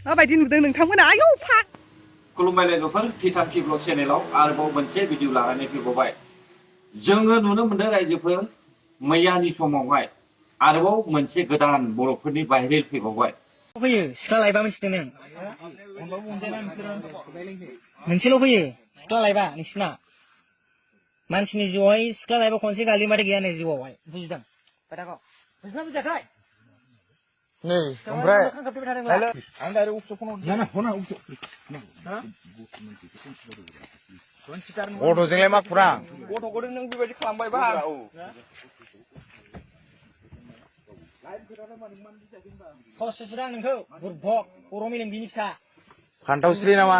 माबायदि नुदों नोंथांमोना आयौ फा खुलुमबाय लोगोफोर टिटांकि ब्लग चेनेलाव आरोबाव मोनसे भिडिअ लानानै फैबावबाय जोङो नुनो मोनदों रायजोफोर मैयानि समावहाय आरोबाव मोनसे गोदान बर'फोरनि भाइरेल फैबावबाय फैयो सिख्ला लायबा मिथिदों नों मोनसेल' फैयो सिख्ला लायबा नोंसिना मानसिनि जिउआवहाय सिख्ला लायबा खनसे गालिमाथाय गैया नै जिउआवहाय बुजिदों खोथाखौ बुजिना बुजियाखै नै ओमफ्राय हेल' आं डाइरेक्ट अफिसाव फन हरदों फना गथ'जोंलाय मा खुरां गथ'खौनो नों बेबायदि खालामबाय बा खस्थ' नोंखौ बुरबक बर' मेलेम बिनि फिसा फान्थावस्रि नामा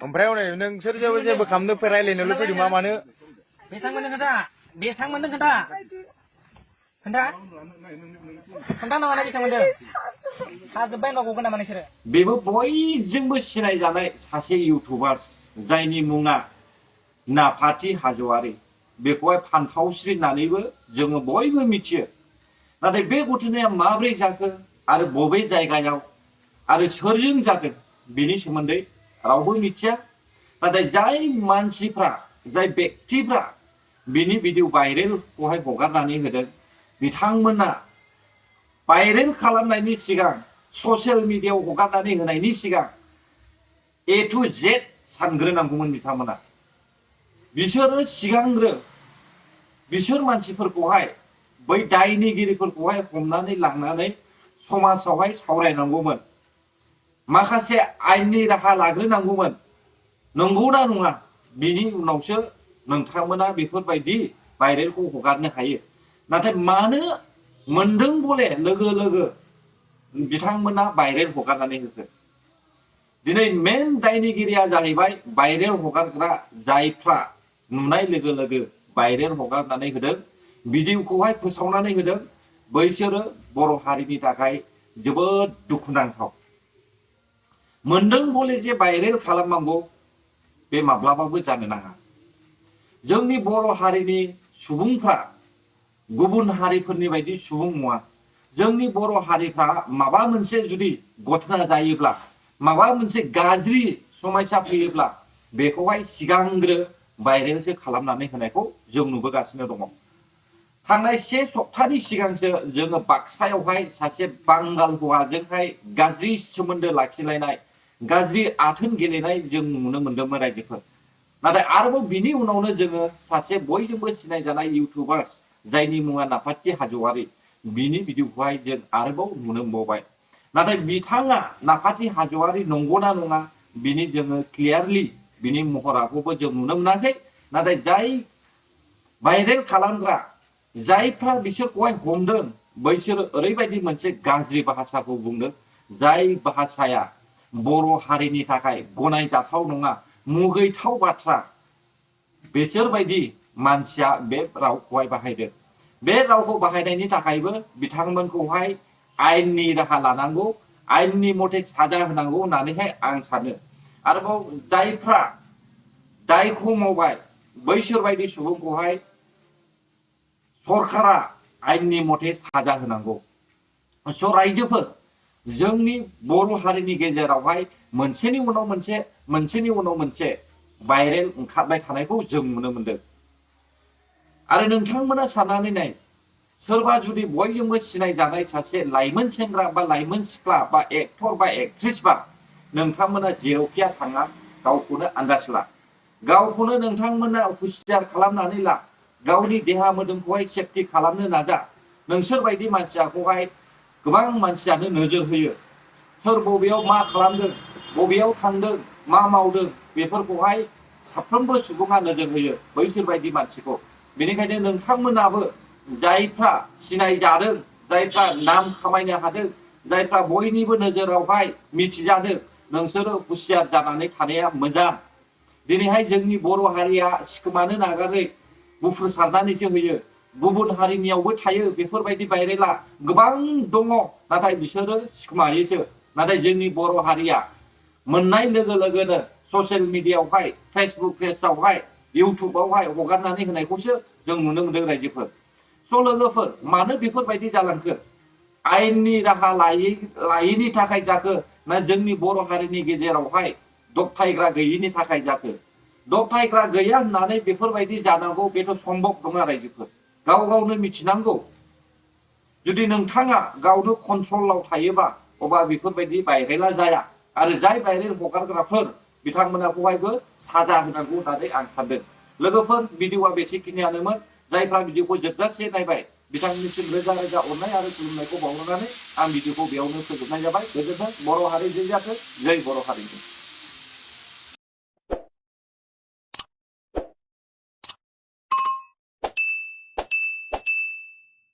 ओमफ्राय हनै नोंसोर जेबो खालामनो रायलायनोल' फैदों मा मानो बेसां मोनदों खोन्था बेसां मोनदों खोन्था खोन्था खोन्था नामा बेसां मोनदों साजोब्बाय होनबा गगोन नामा नोंसोरो बेबो बयजोंबो सिनायजानाय सासे इउटुबार जायनि मुङा नाफाथि हाज'वारि बेखौहाय फान्थावस्रि होननानैबो जोङो बयबो मिथियो नाथाय बे घटनाया माबोरै जाखो आरो बबे जायगायाव आरो सोरजों जादों बिनि सोमोन्दै रावबो मिथिया नाथाय जाय मानसिफ्रा जाय व्यक्तिफ्रा बिनि भिडिअ भाइरेलखौहाय हगारनानै होदों बिथांमोना भाइरेल खालामनायनि सिगां ससियेल मिडियायाव हगारनानै होनायनि सिगां ए टु जेड सानग्रोनांगौमोन बिथांमोना बिसोरो सिगांग्रो बिसोर मानसिफोरखौहाय बै दायनिगिरिफोरखौहाय हमनानै लांनानै समाजावहाय सावरायनांगौमोन माखासे आयेननि राहा लाग्रोनांगौमोन नंगौना नङा बिनि उनावसो नोंथांमोना बेफोरबायदि भाइरेलखौ हगारनो हायो नाथाय मानो मोनदों बले लोगो लोगो बिथांमोना भाइरेल हगारनानै होखो दिनै मेन दायनिगिरिया जाहैबाय भाइरेल हगारग्रा जायफ्रा नुनाय लोगो लोगो भाइरेल हगारनानै होदों भिडिअखौहाय फोसावनानै होदों बैसोरो बर' हारिनि थाखाय जोबोद दुखुनांथाव मोनदों बले जे भाइरेल खालामनांगौ बे माब्लाबाबो जानो नाङा जोंनि बर' हारिनि सुबुंफ्रा गुबुन हारिफोरनि बायदि सुबुं नङा जोंनि बर' हारिफ्रा माबा मोनसे जुदि घटना जायोब्ला माबा मोनसे गाज्रि समस्या फैयोब्ला बेखौहाय सिगांग्रो भाइरेलसो खालामनानै होनायखौ जों नुबोगासिनो दङ थांनाय से सप्तानि सिगांसो जोङो बाक्सायावहाय सासे बांगाल हौवाजोंहाय गाज्रि सोमोन्दो लाखिलायनाय गाज्रि आथोन गेलेनाय जों नुनो मोन्दोंमोन रायजोफोर नाथाय आरोबाव बिनि उनावनो जोङो सासे बयजोंबो सिनायजानाय इउटुबार जायनि मुङा नाफाथि हाज'वारि बिनि भिडिअखौहाय जों आरोबाव नुनो मोनबावबाय नाथाय बिथाङा नाफाथि हाज'वारि नंगौना नङा बिनि जोङो क्लियारलि बिनि महराखौबो जों नुनो मोनाखै नाथाय जाय भाइरेल खालामग्रा जायफ्रा बिसोरखौहाय हमदों बैसोरो ओरैबायदि मोनसे गाज्रि भाषाखौ बुंदों जाय भाषाया बर' हारिनि थाखाय गनायजाथाव नङा मुगैथाव बाथ्रा बिसोरबायदि मानसिया बे रावखौहाय बाहायदों बे रावखौ बाहायनायनि थाखायबो बिथांमोनखौहाय आयेननि राहा लानांगौ आयेननि मथे साजा होनांगौ होननानैहाय आं सानो आरोबाव जायफ्रा दायखौ मावबाय बैसोर बायदि सुबुंखौहाय सरकारा आयेननि मथे साजा होनांगौ स' रायजोफोर जोंनि बर' हारिनि गेजेरावहाय मोनसेनि उनाव मोनसे भाइरेल ओंखारबाय थानायखौ जों नुनो मोनदों आरो नोंथांमोना साननानै नाय सोरबा जुदि बयजोंबो सिनायजानाय सासे लाइमोन सेंग्रा बा लाइमोन सिख्ला बा एक्टर बा एक्ट्रिस बा नोंथांमोना जेरावखिया थाङा गावखौनो आन्दाज ला गावखौनो नोंथांमोना हुसियार खालामनानै ला गावनि देहा मोदोमखौहाय सेफटि खालामनो नाजा नोंसोर बायदि मानसियाखौहाय गोबां मानसियानो नोजोर होयो सोर बबेयाव मा खालामदों बबेयाव थांदों मा मावदों बेफोरखौहाय साफ्रोमबो सुबुङा नोजोर होयो बैसोर बायदि मानसिखौ बेनिखायनो नोंथांमोनाबो जायफ्रा सिनायजादों जायफ्रा नाम खामायनो हादों जायफ्रा बयनिबो नोजोरावहाय मिथिजादों नोंसोरो हुसियार जानानै थानाया मोजां दिनैहाय जोंनि बर' हारिया सिखोमानो नागारै बुफ्रुसारनानैसो होयो गुबुन हारिनियावबो थायो बेफोरबायदि भाइरेला गोबां दङ नाथाय बिसोरो सिखोमायोसो नाथाय जोंनि बर' हारिया मोननाय लोगो लोगोनो ससियेल मिडियायावहाय फेसबुक पेजआवहाय इउटुबावहाय हगारनानै होनायखौसो जों नुनो मोनदों रायजोफोर स' लोगोफोर मानो बेफोरबायदि जालांखो आयेननि राहा लायैनि थाखाय जाखो ना जोंनि बर' हारिनि गेजेरावहाय दबथायग्रा गैयिनि थाखाय जाखो दबथायग्रा गैया होननानै बेफोरबायदि जानांगौ बेथ' सम्भब नङा रायजोफोर गाव गावनो मिथिनांगौ जुदि नोंथाङा गावनो कन्ट्रलाव थायोबा अब्ला बेफोरबायदि भाइरेला जाया आरो जाय भाइरेल हगारग्राफोर बिथांमोनखौहायबो साजा होनांगौ होननानै आं सानदों लोगोफोर भिडिअआ बेसेखिनियानोमोन जायफ्रा भिडिअखौ जोबजासे नायबाय बिथांनिसिम रोजा रोजा अननाय आरो खुलुमनायखौ बावहरनानै आं भिडिअखौ बेयावनो फोजोबनाय जाबाय गोजोन्थों बर' हारि जै जाथों जै बर' हारिजों